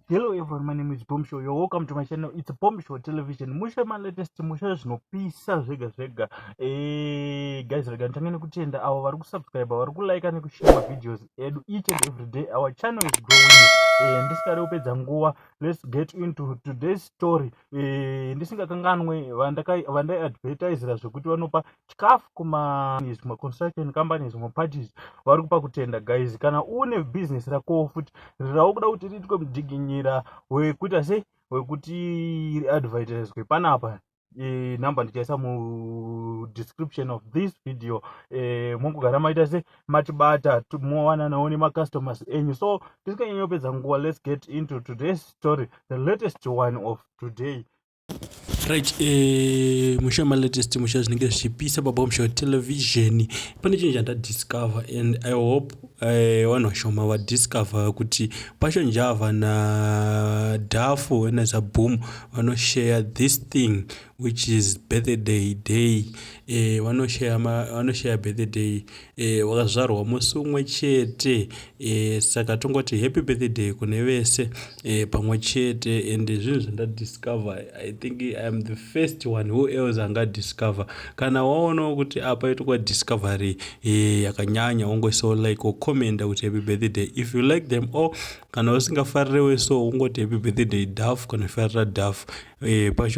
Hello everyone, my name is Bomb Show. You're welcome to my channel. It's Bomb Show Television. Mushe ma latest, mushe zvinopisa zvega zvega. Guys, rega nditange nekutenda avo vari kusubscribe, vari kulike nekushare mavideos edu each and every day. Our channel is growing. Ndisingade kupedza nguva, let's get into today's story. Ndisingakanganwe vandaiadvertisera zvekuti vanopa chikafu kuma construction companies, maparties, vari kupa kutenda. Guys, kana une business rakowo futi raukuda kuti riitwe mudiginyira wekuita sei, wekuti riadvertiswe panapa, namba ndichaisa mudescription of this video. Mongogara maita se matibata, mowananawo nemacustomers enyu. So tisinganyanyopedza nguva, let's get into today's story, the latest one of today. Right, mushe malatest, mushe zvinenge zvichipisa paBombshow Television. Pane chinhu chandadiscover and I hope vanhu vashoma vadiscover kuti Passion Java naDhafu naZaboom vanoshare this thing, which is birthday day. Vanoshare birthday, vakazvarwa musi umwe chete. Saka tongoti happy birthday kune vese pamwe chete. And zvinhu zvandadiscover, I think I am the first one. Who else angadiscover? Kana waonawo kuti apa itokwa discovery yakanyanya, wongoisawo like, wocommenta kuti happy birthday if you like them all. Kana usingafarirewe, so ungoti happy birthday Daf kana uchifarira Daf. Passion.